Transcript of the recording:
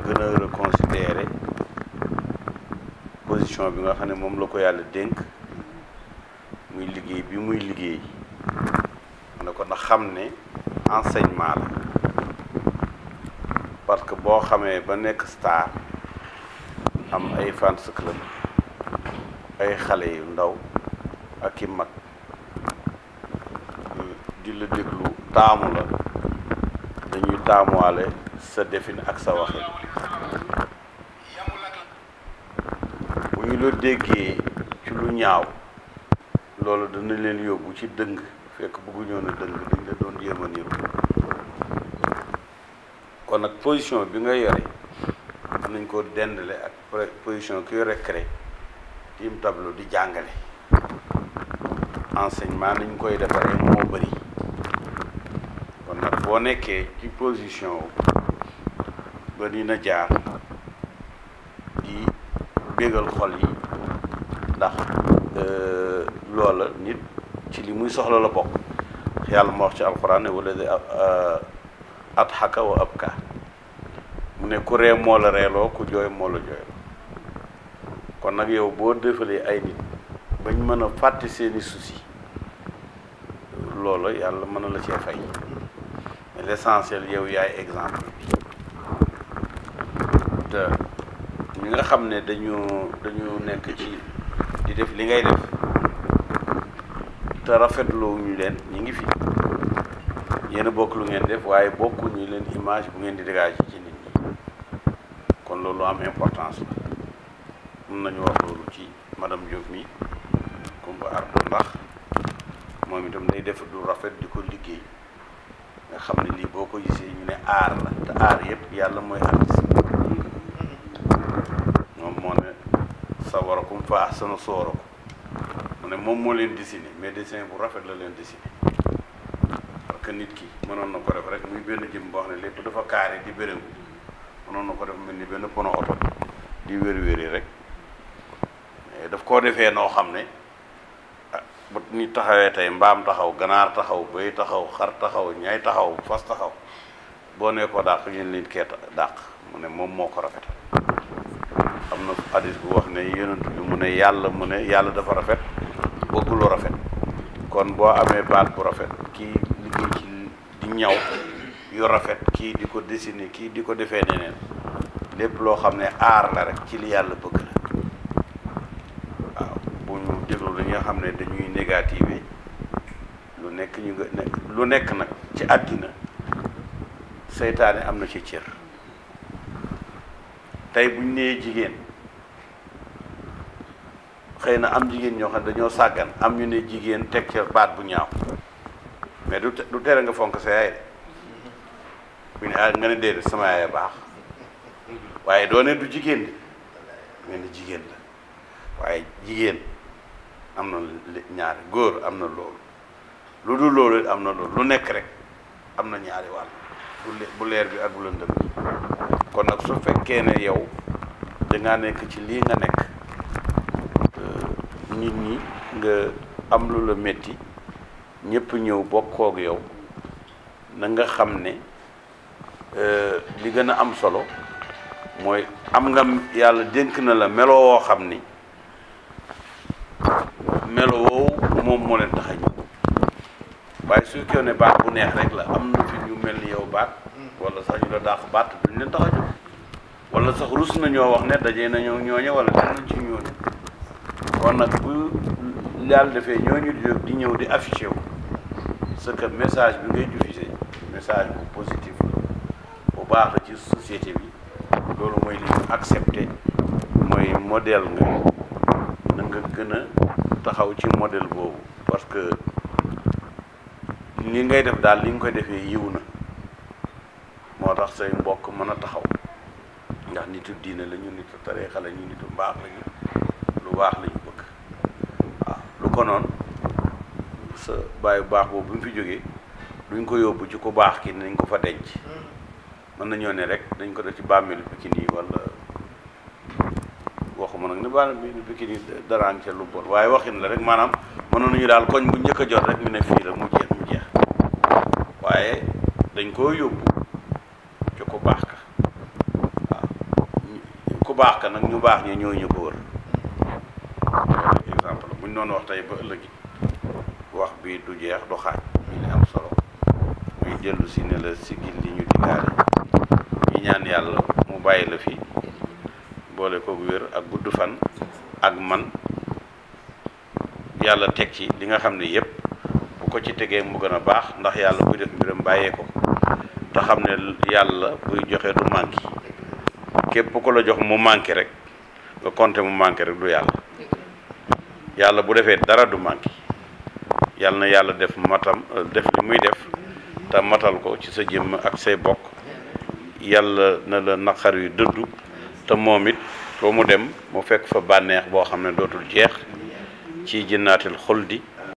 gën a reconsidérer position bi nga xam ne moom la ko yàlla dénk muy liggéey bi muy liggéey ne ko na xam ne enseignement la parce que boo xamee ba nekk star am ay fans club ay xale yu ndaw ak i mag di la déglu taamu la dañuy taamuwaale sa defin ak sa waxin bu ñu la déggee ci lu ñaaw loolu dana leen yóbbu ci dëng fekk bëgguñoo na dëng dañ la doon jéem a niru kon nag position bi nga yore am nañ ko dendale ak position ki yore cré tiim tableau di jàngale enseignement nañ koy defaree moo bëri kon nag boo nekkee ci position ba ni na jaar di bégal xol yi ndax loola nit ci li muy soxla la bokk yàlla ma wax ci alxuraan ne wala de adhaka wa abka mu ne ku ree moo la reeloo ku jooy moo la jooyloo kon nag yow boo defalee ay nit bañ mën a fàtte seeni souci loola yàlla mën na la cee fay mais l'essentiel yow yaay exemple bi te ñi nga xam ne dañu nekk ci di def li ngay def te rafetloo ñu leen ñi ngi fi yéen a bokk lu ngeen def waaye bokkuñu leen image bu ngeen di dégager ci nit ñi kon loolu am importance la mun nañu wax loolu ci madame Diop mi Coumba Ardo ndax moom itam day def du rafet di ko liggéey nga xam ne lii boo ko gisee ñu ne aar la te aar yëpp yàlla mooy artiste moom moo ne sawarakum fa ahsana suwarakum mu ne moom moo leen dessiné mais dessin bu rafet la leen dessiné parce que nit ki mënoon na ko def rek muy benn jëm boo xam ne lépp dafa carré di béréw mënoon na ko def mel ni benn pono oto di wér-wéri rek mais daf koo defee noo xam ne ba ni taxawee tey mbaam taxaw ganaar taxaw bëy taxaw xar taxaw ñay taxaw fas taxaw boo nee ko dàq ñeen leen kee dàq mu ne moom moo ko rafetal am na hadis bu wax ne yonent bi mu ne yàlla dafa rafet bëgg lu rafet kon boo amee baat bu rafet kii liggéey ci di ñaw yu rafet kii di ko dessiner kii di ko defee neneen lépp loo xam ne aar la rek ci li yàlla bëgg la waaw bu ñu déglu li nga xam ne dañuy négativer lu nekk nag ci àddina seytaane am na ci cër tey buñ nee jigéen xëy na am jigéen ñoo xam ne dañoo sàggan am ñu ne jigéen teg ca baat bu ñaaw mais du tere nga fonk sa yaay de bu ne nga ne déedéet sama yaay baax waaye doo ne du jigéen de nga ne jigéen la waaye jigéen am na ñaari góor am na loolu lu dul loolu am na loolu lu nekk rek am na ñaari wàll bu leer bi ak bu lëndëm bi kon nag su fekkee ne yow dangaa nekk ci lii nga nekk nit ñi nga am lu la metti ñëpp ñëw bokkoog yow na nga xam ne li gën a am solo mooy am nga yàlla dénk na la melo woo xam ni melo woowu moom moo leen tax a ñëw waaye su ko ne baat bu neex rek la am na fi ñu mel ni yow baat wala sax ñu la dàq baat duñ leen tax a jóg wala sax rus na ñoo wax ne dajee nañoo ñooñe wala danañ ci ñooñu kon nag bu yàlla defee ñooñu di jóg di ñëw di affiché wu ce que message bi ngay diffusé message bu positif la bu baax la ci société bi loolu mooy li ñu accepté mooy modèle nga na nga gën a taxaw ci modèle boobu parce que li ngay def daal li nga koy defee yiw na moo tax say mbokk mën a taxaw ndax nitu diine la ñu nitu tariixa la ñu nitu mbaax la ñu lu baax la ñu bëgg waaw lu ko noonu sa bàyyi baax boobu bu mu fi jógee duñ ko yóbbu ci ku baax ki nañ ko fa denc mën nañoo ne rek dañ ko def ci bàmmeelu Pikine yi wala waxuma nag ne bàmmeelu Pikine yi daraan ca lu bon waaye waxin la rek maanaam mënoon nañu daal koñ bu njëkk a jot rek ñu ne fii la mu jeex waaye dañ koo yóbbu ci ku baax ka waaw ku baax ka nag ñu baax ñi ñooy ñu ko wër loolu exemple buñ doon wax tey ba ëllëgi wax bi du jeex du xaaj mi li am solo muy dellu si ne la sigil li ñu digaale ñu ñaan yàlla mu bàyyi la fi boole ko wér ak gudd fan ak man yàlla teg ci li nga xam ne yépp bu ko ci tegee mu gën a baax ndax yàlla buy def mbiram bàyyee ko te xam ne yàlla buy joxe du manqué képp ku la jox mu manqué rek nga compter mu manqué rek du yàlla bu defee dara du manqué yàlla na yàlla def matam def li muy def te matal ko ci sa jëmm ak say bokk yàlla na la naqar yu dëddu te moom it foo mu dem mu fekk fa bànneex boo xam ne dootul jeex ci jinnaatil xuldi